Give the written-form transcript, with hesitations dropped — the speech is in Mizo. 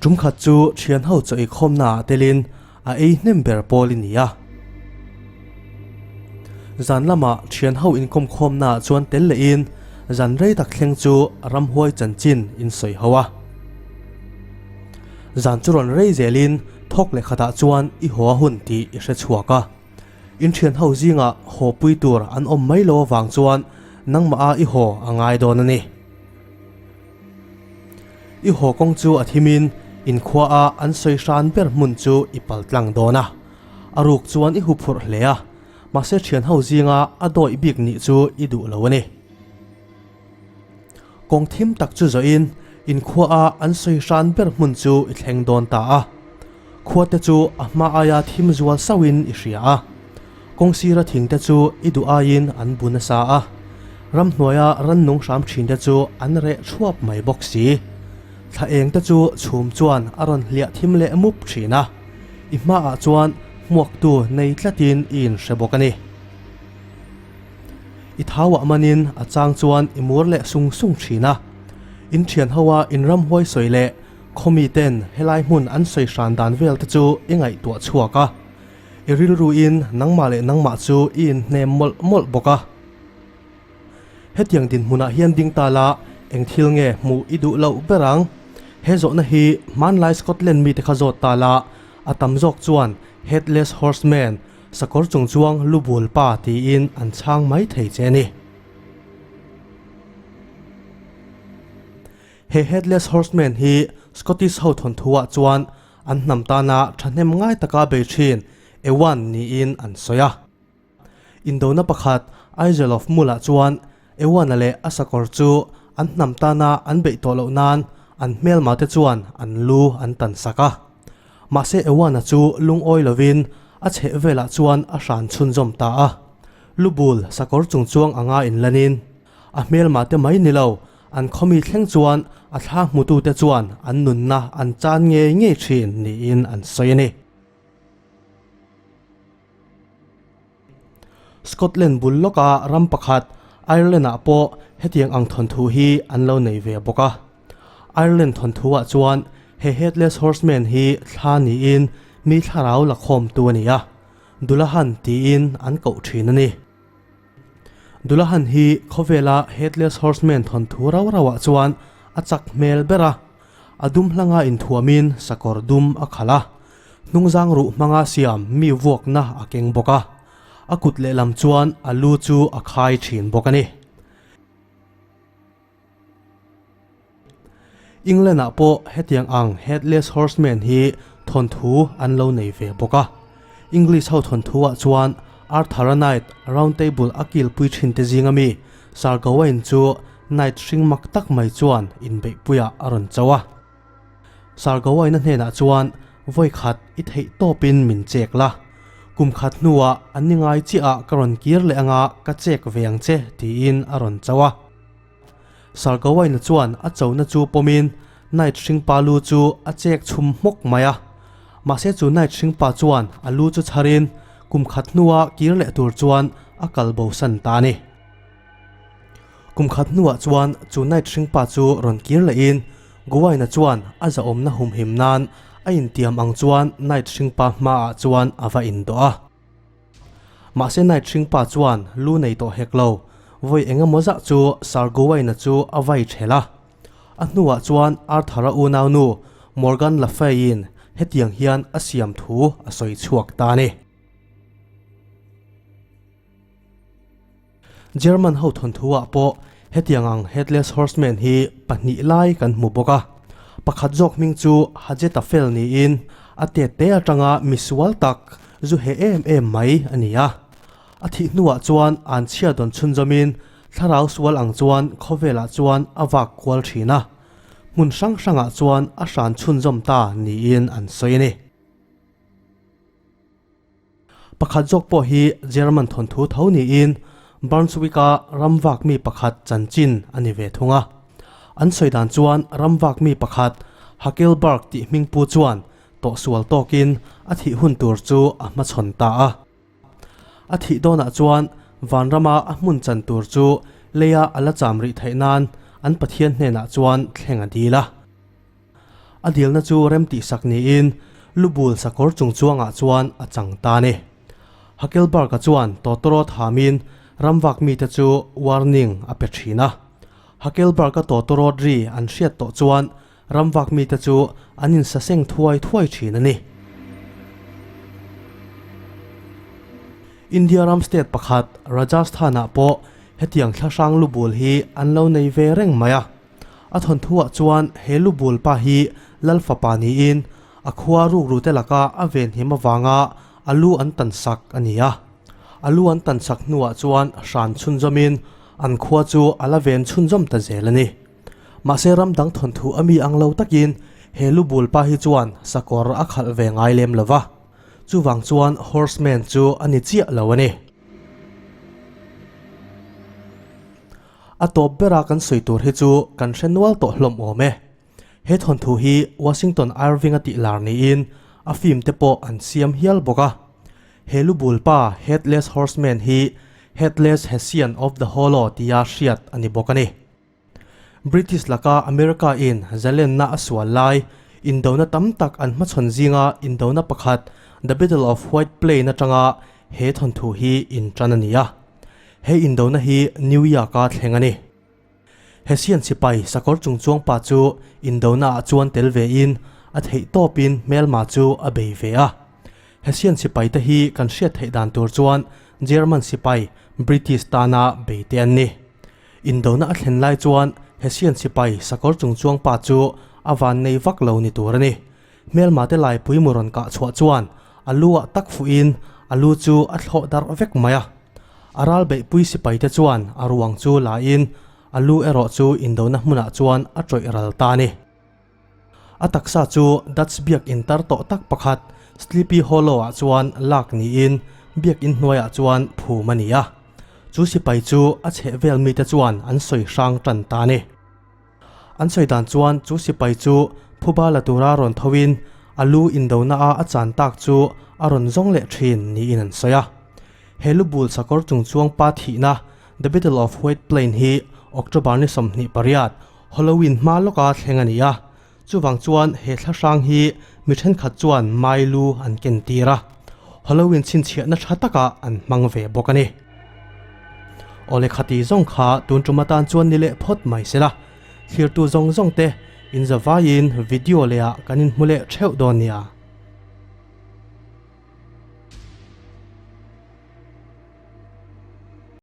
Tum khat chu thian ho chaw eikhawmnaah telin a ei hnem ber pawl i ni a. Zan lamah thian ho inkawmkhawmnaah chuan tel lehin zan rei tak thleng chu ramhuai chanchin in sawi ho a. Zan chu rawn rei zelin thawk leh khatah chuan i haw a hun tih i hre chhuak a. In thian ho zingah haw pui tur an awm mai lo avang chuan nangmah a i haw a ngai dawn a ni. I haw kawng chu a thimin inkhua a an sawi hran ber hmun chu i pal tlang dawn a. A ruk chuan i hu phurh hle a, mahse thian ho zinga a dawih bik nih chu i duh lo a ni. Kawng thim tak chu zawhin inkhua a an sawi hran ber hmun chu i thleng dawn ta a. Khua te chu a hma aia thim zual sauhin i hria a. Kawng sira thing te chu i duh aiin an bu nasa a. Ramhnuaia rannung hram thin te chu an reh thuap mai bawk si. Thla eng te chu chhum chuan a rawn hliah thim leh mup thin a. I hmaah chuan hmuaktu nei tlatin i inhre bawk a ni. I thauah manin a chang chuan i mur leh sung sung thin a. In thian hoa in ramhuai sawi leh khawmi ten helai hmun an sawi hran dan vel te chu i ngaihtuah chhuak a. I rilruin nangmah leh nangmah chu i inhnem mawlh mawlh bawk a. Hetiang dinhmunah hian ding ta la eng thil nge hmuh i duh loh ber ang? He zawhna hi hmanlai Scotland mite kha zawt ta la, a tam zawk chuan Headless Horseman, Sakawr chungchuang lu bul pa tiin an chhang mai thei che a ni. He Headless Horseman hi Scottish ho thawnthuah chuan an hnam tana thahnem ngai taka bei thin Ewan niin an sawi a. Indona pakhat Isle of Mull-ah chuan Ewan-a leh a sakawr chu an hnam tana an beih tawh loh nan an hmelma te chuan an lu an tan sak a. Mahse Ewan-a chu lungawi lovin a chheh velah chuan a hran chhunzawm ta a. Lubul sakawr chungchuang anga inlanin a hmelma te mai ni lo an khawmi thleng chuan a thla hmutute chuan an nunna an chan ngei ngei thin niin an sawi a ni. Scotland bul lawka ram pakhat Ireland-ah pawh hetiang ang thawnthu hi an lo nei ve bawk a. Ireland thawnthuah chuan he Headless Horseman hi thla niin mi thlarau la khawmtu a ni a, Dullahan tiin an koh thin a ni. Dullahan hi khawvela Headless Horseman thawnthu rau rauah chuan a chak hmel ber a. A dum hlanga inthuamin sakawr dum a khalh a, hnungzang ruh hmanga siam mi vuakna a keng bawk a, a kut lehlam chuan a lu chu a khai thin bawk a ni. England-ah pawh hetiang ang Headless Horseman hi thawnthu an lo nei ve bawk a. English ho thawnthuah chuan Arthur-a Knight Round Table a kilpui thin te zinga mi Sir Gawain chu Knight hring mak tak mai chuan inbeihpuiah a rawn cho a. Sir Gawain-a hnenah chuan vawi khat i theih tawpin min chek la. Kum khat hnuah an ni ngai chiahah ka rawn kir leh anga ka chek ve ang che tiin a rawn cho a. Sir Gawain-a chuan a chona chu pawmin Knight hring pa lu chu a chek chhum hmawk mai a. Mahse chu Knight hring pa chuan a lu chu chharin kum khat hnua kir leh tur chuan a kal bosan ta a ni. Kum khat hnuah chuan chu Knight hring pa chu rawn kir lehin Gawain-a chuan a zahawmna humhim nan a intiam ang chuan Knight hring pa hmaah chuan a va indawh a. Mahse Knight hring pa chuan lu nei tawh hek lo, vawi eng emaw zah chu Sir Gawain-a chu a vai ṭhel a. A hnuah chuan Arthur-a unaunu Morgan Le Fay-in hetiang hian a siam thu a sawi chhuak ta a ni. German ho thawnthuah pawh hetiang ang Headless Horseman hi pahnih lai kan hmu bawk a. Pakhat zawk hming chu Hajetafel niin a tette atanga misual tak zu he em em mai a ni a. A thih hnuah chuan an chhia dawn chhunzawmin thlarau sual ang chuan khawvelah chuan a vak kual thin a. Hmun hrang hrangah chuan a hran chhunzawm ta niin an sawi a ni. Pakhat zawk pawh hi German thawnthu tho niin Brunswick-a ramvak mi pakhat chanchin a ni ve thung a. An sawi dan chuan ramvak mi pakhat Hakelberg tih hmingpu chuan tawhsual tawkin a thih hun tur chu a hmachhawn ta a. A thih dawnah chuan vanrama a hmun chan tur chu leia a la cham rih theih nan an Pathian hnenah chuan thleng a dil a. A dilna chu remtihsak niin lubul sakawr chung chuangah chuan a chang ta a ni. Hakelberg-a chuan tawtawrawt hamin ramvak mite chu warning a pe thin a. Hakelberg-a tawtawrawt ri an hriat tawh chuan ramvak mite chu an insaseng thuai thuai thin a ni. India ram state pakhat Rajasthan-ah pawh hetiang thlahrang lubul hi an lo nei ve reng mai a. A thawnthuah chuan he lubul pa hi lal fapa niin a khua rukrute laka a venhim avanga a lu an tan sak a ni a. A lu an tan sak hnuah chuan hran chhunzawmin an khua chu a la ven chhunzawm ta zel a ni. Mahse ram dang thawnthu a mi ang lo takin he lubul pa hi chuan sakawr a khalh ve ngai lem lo va. Chuvang chuan horseman chu a ni chiah lo a ni. A tawp bera kan sawi tur hi chu kan hre nual tawh hlawm awm e. He thawnthu hi Washington Irving a tih lar niin a film te pawh an siam hial bawk a. He lubul pa Headless Horseman hi Headless Hessian of the Hollow tia hriat a ni bawk a ni. British laka America in zalenna a sual lai, indona tam tak an hmachhawn zinga indona pakhat The Battle of White Plain atanga he thawnthu hi intan a ni a. He indona hi New York-a thleng a ni. Hessian sipai sakawr chungchuang pa chu indona ah chuan tel ve in a theih tawpin hmelma chu a bei ve a. Hessian sipai te hi kan hriat theih dan tur chuan German sipai British tana bei te an ni. Indona a thlen lai chuan Hessian sipai sakawr chungchuang pa chu a van nei vak lo ni tur a ni. Hmelma te laipui mu rawn kah chhuah chuan a lu ah tak fuhin a lu chu a thlawh darh vek mai a. A ral beihpui sipai te chuan a ruang chu la in a lu erawh chu indona hmunah chuan a tawih ral ta a ni. A taksa chu Dutch biakinn tar tawh tak pakhat Sleepy Hollow ah chuan lak niin biakinn hnuaiah chuan phum a ni a. Chu sipai chu a chhehvel mite chuan an sawi hrang tan ta a ni. An sawi dan chuan chu sipai chu phuba la tura rawn thoin a lu indona a a chan tak chu a rawn zawng leh thin niin an sawi a. He lubul sakawr chungchuang pa thihna The Battle of White Plain hi October ni 28, Halloween hma lawka thleng a ni a, chuvang chuan he thlahrang hi mi thenkhat chuan mai lu an ken tir a, Halloween chhinchhiahna tha takah an hmang ve bawk a ni. Awle khati zawng kha tun tum atan chuan ni leh phawt mai sela, thlirtu zawng zawng te inzavaiin video lehah kan inhmu leh theuh dawn nia.